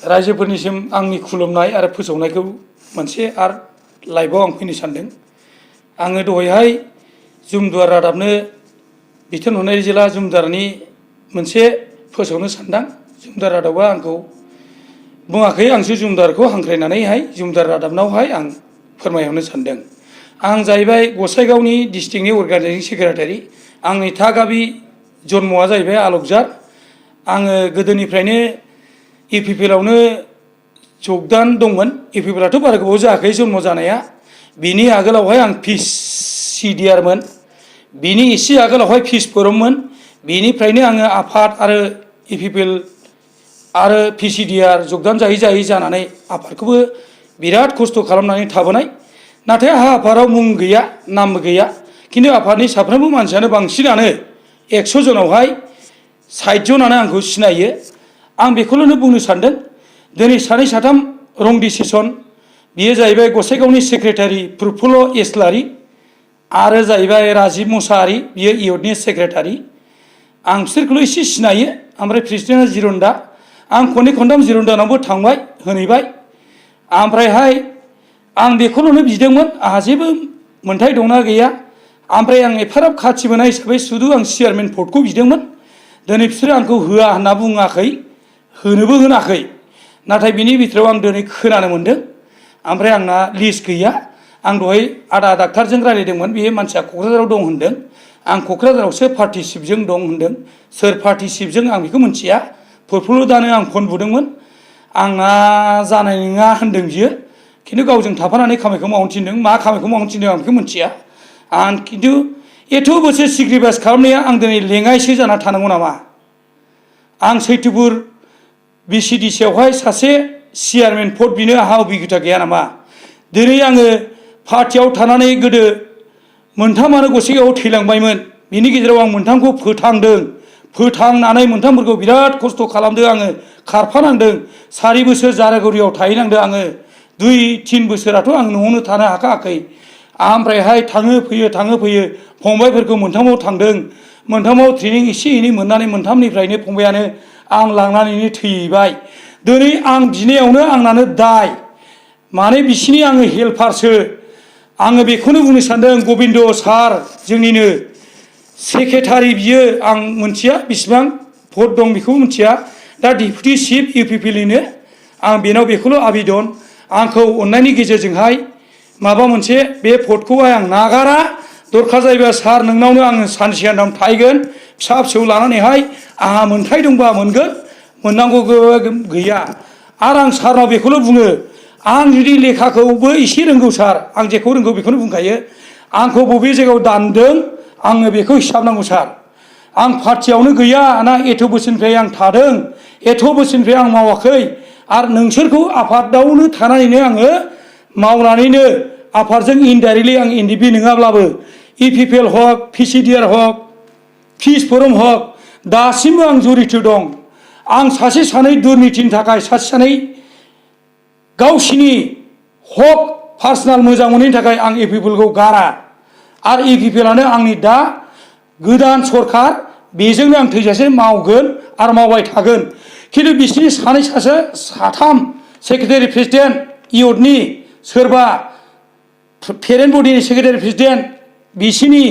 रायजोफोरनिसिम आंनि खुलुमनाय आरो फोसावनायखौ मोनसे आरो लाइभआव आं फैनो सानदों। आङो दहायहाय जुमदुवार रादाबनो बिथोन हरनाय जिल्ला जुमदारनि मोनसे फोसावनो सानदां। जुमदार रादाबा आंखौ बुङाखै, आंसो जुमदारखौ हांख्रायनानैहाय जुमदार रादाबनावहाय आं फोरमायहरनो सानदों। आं जाहैबाय गसाइगावनि डिस्ट्रिक्टनि अर्गानाइजिं सेक्रेटारि। आंनि थागाबि जन्मआ जाहैबाय आलकजार। आङो गोदोनिफ्रायनो इउपिपिएलआवनो जगदान दंमोन। इउपिपिएलआथ' बारा गोबाव जायाखै जन्म जानाया। बिनि आगोलावहाय आं पिसिडिआरमोन। बिनि एसे आगोलावहाय पिस फोरममोन। बिनिफ्रायनो आङो आफाद आरो इउपिपिएल आरो पिसिडिआर जगदान जायै जायै जानानै आफादखौबो बिराद खस्थ' खालामनानै थाबोनाय। नाथाय आंहा आफादाव मुं गैया, नामबो गैया। खिन्थु आफादनि साफ्रोमबो मानसियानो बांसिनानो 100 जनावहाय 60 जनानो आंखौ सिनायो। आं बेखौल'नो बुंनो सानदों, दिनै सानै साथाम रं डिसिसन। बियो जाहैबाय गसाइगावनि सेक्रेटारि प्रफुल्ल इस्लारि आरो जाहैबाय राजिब मुसाहारि, बियो इउथनि सेक्रेटारि। आं बिसोरखौल' एसे सिनायो। ओमफ्राय प्रेसिडेन्टआ जिरन्दा। आं खननै खनथाम जिरन्दानावबो थांबाय, होनहैबाय। ओमफ्रायहाय आं बेखौल'नो बिदोंमोन, आंहा जेबो मोन्थाय दंना गैया। ओमफ्राय आं एफाराब खाथि मोननाय हिसाबै सुदु आं चेयारमेन पदखौ बिदोंमोन। दिनै बिसोरो आंखौ होआ होनना बुङाखै, होनोबो होनाखै। नाथाय बिनि बिथोराव आं दिनै खोनानो मोन्दों। ओमफ्राय आंना लिस्ट गैया। आं दहाय आदा डाक्टारजों रायज्लायदोंमोन, बे मानसिया क'क्राझाराव दं होनदों। आं क'क्राझारावसो पार्टिसिपजों दं होनदों। सोर पार्टिसिपजों आं बेखौ मिथिया। प्रफुल्ल दानो आं फन बुदोंमोन। आंना जानाय नङा होनदों बियो। खिन्थु गावजों थाफानानै खामानिखौ मावनो थिनदों। मा खामानिखौ मावनो थिनदों आं बेखौ मिथिया। आं खिन्थु एथ' बोसोर सिक्रिफाइस खालामनाया आं दिनै लेङाइसो जाना थानांगौ नामा? आं सैथोपुर बिसिडिसिआवहाय सासे चेयारमेन पद बिनो आंहा अबिगथा गैया नामा? दिनै आङो पार्टियाव थानानै गोदो मोनथामानो गसाइगावआव थैलांबायमोन। बिनि गेजेराव आं मोनथामखौ फोथांदों। फोथांनानै मोनथामफोरखौ बिराद खस्थ' खालामदों आङो, खारफानांदों। 4 बोसोर जारागुरियाव थाहैनांदों आङो। 2-3 बोसोराथ' आं न'आवनो थानो हाखायाखै। ओमफ्रायहाय थाङो फैयो फंबायफोरखौ मोनथामाव थांदों। मोनथामाव ट्रेनिं एसे एनै मोननानै मोनथामनिफ्रायनो फंबायानो आं लांनानैनो थैबाय। दिनै आं बिनायावनो आंनानो दाय। माने बिसिनि आङो हेल्पारसो। आङो बेखौनो बुंनो सानदों, गबिन्द सार जोंनिनो सेक्रेटारि बियो, आं मिथिया बेसिबां पद दं बेखौ मिथिया। दा डेपुटि चिफ इउपिपिएलनिनो आं बेनाव बेखौल' आबिदन, आंखौ अननायनि गेजेरजोंहाय माबा मोनसे बे पदखौहाय आं नागारा। दरखार जायोबा सार नोंनावनो आङो सानसे सानथाम थाहैगोन। फिसा फिसौ लानानैहाय आंहा मोन्थाय दंबा मोनगोन, मोननांगौ गैया। आरो आं सारनाव बेखौल' बुङो, आं जुदि लेखाखौबो एसे रोंगौ सार, आं जेखौ रोंगौ बेखौनो बुंखायो। आंखौ बबे जायगायाव दानदों आङो बेखौ हिसाब नांगौ सार। आं पार्टियावनो गैया ना एथ' बोसोरनिफ्राय आं थादों, एथ' बोसोरनिफ्राय आं मावाखै। आरो नोंसोरखौ आफादावनो थानानैनो आङो मावनानैनो आफादजों इनडाइरेक्टलि आं एनडिपि नङाब्लाबो इउपिपिएल हक, पिसिडिआर हक, पिस फोरम हक, दासिमबो आं जड़ित दं। आं सासे सानै दुर्नितिनि थाखाय, सासे सानै गावसिनि हक पार्सनेल मोजां मोनैनि थाखाय आं इउपिपिएलखौ गारा। आरो इउपिपिएलआनो आंनि दा गोदान सरकार, बेजोंनो आं थैजासे मावगोन आरो मावबाय थागोन। खिन्थु बिसोरनि सासे साथाम सेक्रेटारि प्रेसिडेन्ट इउथनि, सोरबा पेरेन्ट बडिनि सेक्रेटारि प्रेसिडेन्ट, बिसिनि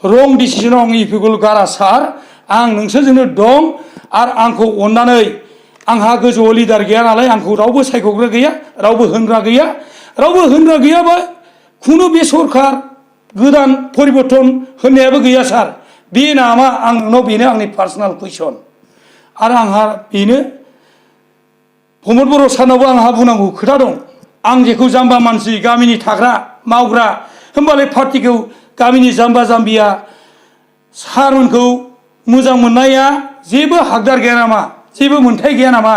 रं डिसिसनाव आं इउपिपिएलखौ गारा सार। आं नोंसोरजोंनो दं। आरो आंखौ अननानै, आंहा गोजौआव लिडार गैया नालाय, आंखौ रावबो सायख'ग्रा गैया, रावबो होनग्रा गैया। रावबो होनग्रा गैयाबा खुनु बे सरकार गोदान परिबर्तन होननायाबो गैया सार। बे नामा आं नोंनाव, बेनो आंनि पार्सनेल कुइसन। आरो आंहा बेनो प्रमद बर' सारनावबो आंहा बुंनांगौ खोथा दं। आं जेखौ जाम्बा मानसि, गामिनि थाग्रा मावग्रा, होमबालाय पार्टिखौ गामिनि जाम्बा जाम्बिया सारमोनखौ मोजां मोननाया जेबो हाकदार गैया नामा? जेबो मोन्थाय गैया नामा?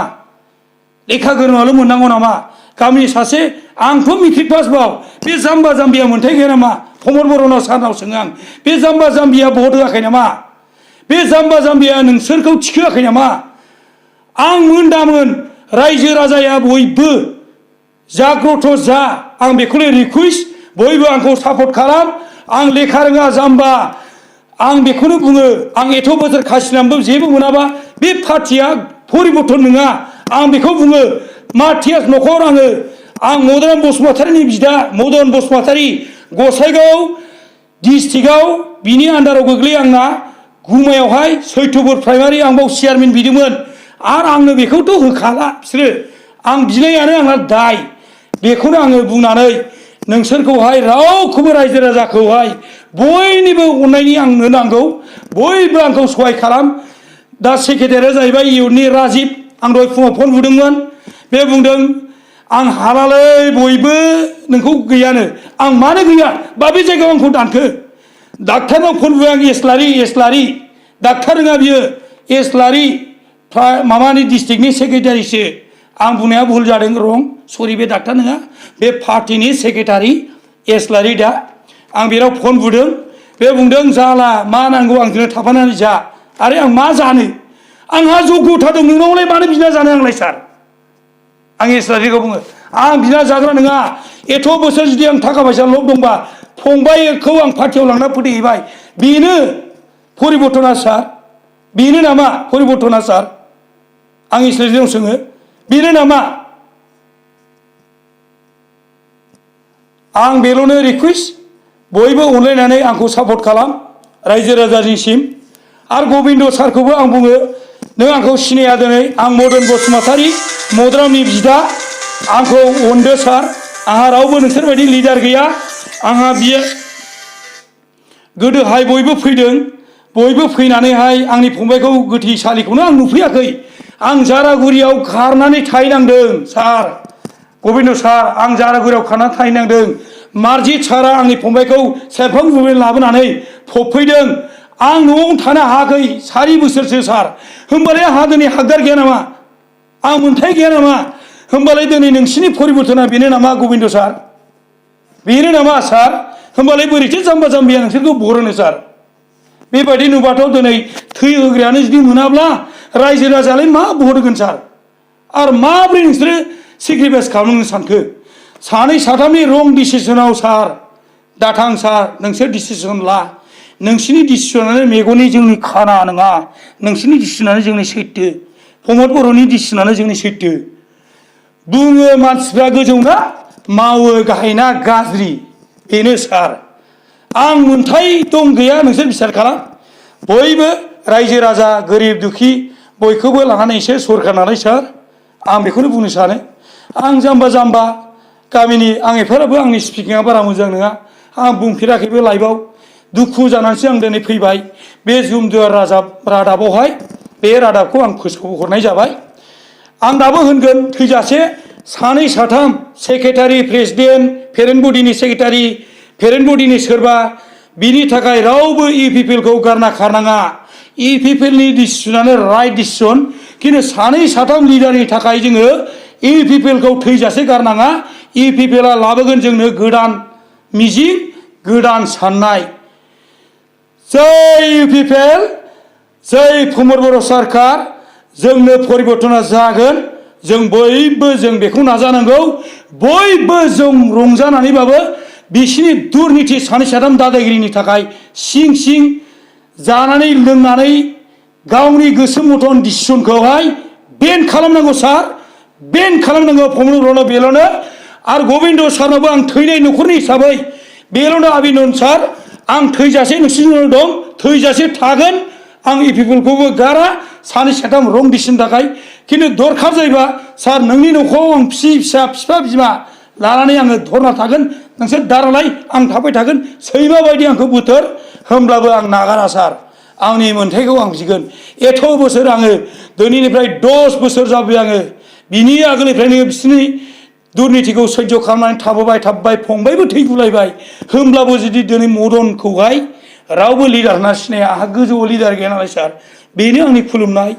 लेखा गोरोंआल' मोननांगौ नामा? गामिनि सासे, आंथ' मेट्रिक पास बाव, बे जाम्बा जाम्बिया मोन्थाय गैया नामा? प्रमद बर'नाव सारनाव सोङो आं, बे जाम्बा जाम्बिया भट होआखै नामा? बे जाम्बा जाम्बिया नोंसोरखौ थिखोआखै नामा? आं मोन दामोन रायजो राजाया बयबो जाग्रथ जा। आं बेखौनो रिकुवेस्ट, बयबो आंखौ सापर्ट खालाम। आं लेखा रोङा, जाम्बा। आं बेखौनो बुङो, आं एथ' बोसोर खासिनानैबो जेबो मोनाबा बे पार्टिया परिबर्तन नङा। आं बेखौ बुङो, माथियास नखर आं मदन बसुमतारीनि बिदा मदन बसुमतारी गसाइगाव डिस्ट्रिक्टआव बिनि आन्डाराव गोग्लैयो आंना गुमायावहाय सैथबुर प्राइमारि आं बाव चेयारमेन बिदोंमोन आरो आंनो बेखौथ' होखाला बिसोरो आं बिनायानो आंना दाय बेखौनो आङो बुंनानै नोंसोरखौहाय रावखौबो रायजो राजाखौहाय बयनिबो अननायनि आंनो नांगौ बयबो आंखौ सहाय खालाम दा सेक्रेटारिया जाहैबाय इउथनि राजिब आं दहाय फुङाव फन बुदोंमोन बे बुंदों आं हालालै बयबो नोंखौ गैयानो आं मानो गैया बा बे जायगायाव आंखौ दानखो डाक्टारनाव फन बुबाय आं एसलारि डाक्टार नङा बियो एसलारि माबानि डिस्ट्रिक्टनि सेक्रेटारिसो आं बुंनाया भुल जादों रं सरि बे डाक्टार नङा बे पार्टिनि सेक्रेटारि एसलारि दा आं बेनाव फन बुदों बे बुंदों जाला मा नांगौ आंजों थाफानानै जा आरो आं मा जानो आंहा जग्यता दं नोंनावलाय मानो बिना जानो आंलाय सार आं एसलारिखौ बुङो आं बिना जाग्रा नङा एथ' बोसोर जुदि आं थाखा फैसा लब दंबा फंबायखौ आं पार्टियाव लांना फोथैहैबाय बेनो परिबर्तना सार बेनो नामा परिबर्तना सार आं एसलारिनाव सोङो बेनो नामा आं बेल'नो रिकुवेस्ट बयबो अनलायनानै आंखौ सापर्ट खालाम रायजो राजानिसिम आरो गबिन्द सारखौबो आं बुङो नों आंखौ सिनाया दिनै आं मदन बसुमतारी मदरामनि बिदा आंखौ अनदो सार आंहा रावबो नोंसोरबायदि लिडार गैया आंहा बियो गोदोहाय बयबो फैदों बयबो फैनानैहाय आंनि फंबायखौ गोथैसालिखौनो आं नुफैयाखै आं जारागुरियाव खारनानै थाहैनांदों सार गबिन्द सार आं जारागुरियाव खारनानै थाहैनांदों मार्जित सारा आंनि फंबायखौ सेरफांजों लाबोनानै फबफैदों आं न'आव थानो हायाखै 4 बोसोरसो सार होमबालाय आंहा दिनै हाकदार गैया नामा आं मोन्थाय गैया नामा होमबालाय दिनै नोंसिनि परिबर्तना बेनो नामा गबिन्द सार बेनो नामा सार होमबालाय बोरैथो जाम्बा जाम्बिया नोंसोरखौ बरोनो सार बेबायदि नुबाथ' दिनै थै होग्रायानो जुदि मोनाब्ला रायजो राजायालाय मा भट होगोन सार आरो माब्रै नोंसोरो सेक्रिफाइस खालामनो सानखो सानै साथामनि रं डिसिसनाव सार दाथां सार नोंसोर डिसिसन ला नोंसिनि डिसिसनानो मेगननि जोंनि खाना नङा नोंसिनि डिसिसनानो जोंनि सैथो प्रमद बर'नि डिसिसनानो जोंनि सैथो बुङो मानसिफ्रा गोजौना मावो गाहायना गाज्रि बेनो सार आं मोन्थाय दं गैया नोंसोर बिसार खालाम बयबो रायजो राजा गोरिब दुखि बयखौबो लानानै एसे सरकार नालाय सार आं बेखौनो बुंनो सानो आं जाम्बा जाम्बा गामिनि आं एफाराबो आंनि स्पिकिंआ बारा मोजां नङा आं बुंफेराखैबो लाइभआव दुखु जानानैसो आं दिनै फैबाय बे जुमदुवार रादाबावहाय बे रादाबखौ आं फोसावहरनाय जाबाय आं दाबो होनगोन थैजासे सानै साथाम सेक्रेटारि प्रेसिडेन्ट पेरेन्ट बडिनि सेक्रेटारि पेरेन्ट बडिनि सोरबा बिनि थाखाय रावबो इउपिपिएलखौ गारना खारनाङा इउपिपिएलनि डिसिसनानो राइट डिसिसन खिन्थु सानै साथाम लिडारनि थाखाय जोङो इउपिपिएलखौ थैजासे गारनाङा इउपिपिएलआ लाबोगोन जोंनो गोदान मिजिं गोदान साननाय जय इउपिपिएल जय प्रमद बर' सरकार जोंनो परिबर्तना जागोन जों बयबो जों बेखौ नाजानांगौ बयबो जों रंजानानैबाबो बिसिनि दुर्निति सानै साथाम दादागिरिनि थाखाय सिं सिं जानानै लोंनानै गावनि गोसो मथन डिसिसनखौहाय बेन खालामनांगौ सार बेन खालामनांगौ प्रमद बर'नो बेल'नो आरो गबिन्द सारनावबो आं थैनाय न'खरनि हिसाबै बेल'नो आबिनन सार आं थैजासे नोंसिनि दं थैजासे थागोन आं इउपिपिएलखौबो गारा सानै साथाम रं डिसिसननि थाखाय खिन्थु दरखार जायोबा सार नोंनि न'खराव आं फिसा बिफा बिमा लानानै आङो धरना थागोन नोंसोर दारालाय आं थाबाय थागोन सैमा बायदि आंखौ बुथोर होमब्लाबो आं नागारा सार आंनि मोन्थायखौ आं बिगोन एथ' बोसोर आङो दिनैनिफ्राय 10 बोसोर जाबाय आङो बिनि आगोलनिफ्रायनो बिसोरनि दुर्नितिखौ सैज्य खालामनानै थाबोबाय फंबायबो थैगुलायबाय होमब्लाबो जुदि दिनै मदनखौहाय रावबो लिडार होनना सिनाया आंहा गोजौआव लिडार गैया नालाय सार बेनो आंनि खुलुमनाय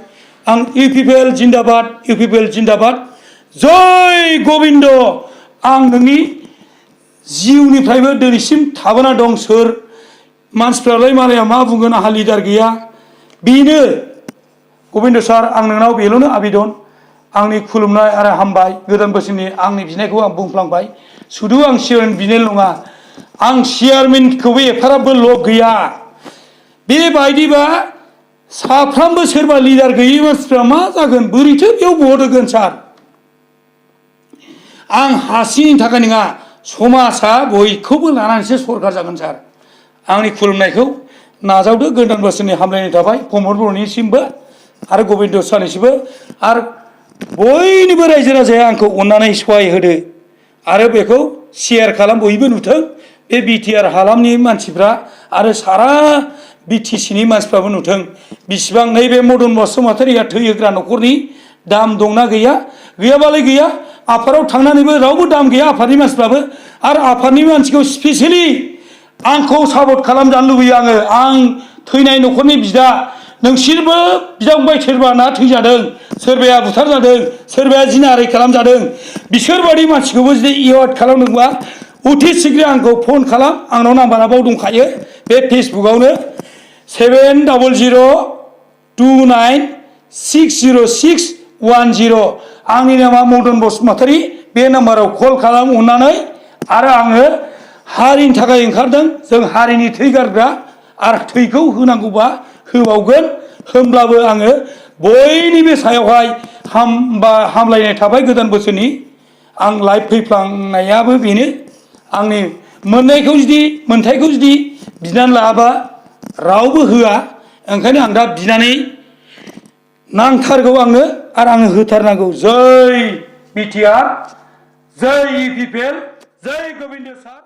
आं इउपिपिएल जिन्दाबाद जय गबिन्द आं नोंनि जिउनिफ्रायबो दिनैसिम थाबोना दं सोर मानसिफ्रालाय मालाया मा बुंगोन आंहा लिडार गैया बेनो गबिन्द सार आं नोंनाव बेल'नो आबिदन आंनि खुलुमनाय आरो हामबाय गोदान बोसोरनि आंनि बिनायखौ आं बुंफ्लांबाय सुदु आं चेयारमेन बिनायल नङा आं चेयारमेनखौबो एफाराबबो लब गैया बेबायदिबा साफ्रामबो सोरबा लिडार गैयै मानसिफ्रा मा जागोन बोरैथो बेयाव भट होगोन सार आं हारसिंनि थाखाय नङा समाजा बयखौबो लानानैसो सरकार जागोन सार आंनि खुलुमनायखौ नाजावदो गोदान बोसोरनि हामलायनाय थाबाय प्रमद बर'निसिमबो आरो गबिन्द सानिसिमबो आरो बयनिबो रायजो राजाया आंखौ अननानै सहाय होदो आरो बेखौ शेयार खालाम बयबो नुथों बे बिटिआर हालामनि मानसिफ्रा आरो सारा बिटिसिनि मानसिफ्राबो नुथों बिसिबां नैबे मदन बसुमतारिया थैहोग्रा न'खरनि दाम दंना गैया गैयाबालाय गैया आफादाव थांनानैबो रावबो दाम गैया आफादनि मानसिफ्राबो आरो आफादनि मानसिखौ स्पेसियेलि आंखौ सापर्ट खालामजानो लुबैयो आं थैनाय न'खरनि बिदा नोंसोरबो बिदा फंबाय सोरबा ना थैजादों सोरबाया बुथारजादों सोरबाया जिनाहारि खालामजादों बिसोरबायदि मानसिखौबो जुदि एवार्ड खालामदोंबा अति शीघ्र आंखौ फन खालाम आंनाव नाम्बारा बाव दंखायो बे फेसबुकआवनो 7029696010 आंनि नामा मदन बसुमतारी बे नाम्बाराव कल खालाम अननानै आरो आङो हारिनि थाखाय ओंखारदों जों हारिनि थै गारग्रा आरो थैखौ होनांगौबा होबावगोन होमब्लाबो आङो बयनिबो सायावहाय हामलायनाय थाबाय गोदान बोसोरनि आं लाइभ फैफ्लांनायाबो बेनो आंनि मोनथायखौ जुदि बिनानै लायाबा रावबो होआ ओंखायनो आं दा बिनानै नांथारगौ आंनो आरो आङो होथारनांगौ जै बिटिआर जै इउपिपिएल जै गोबिन्द सार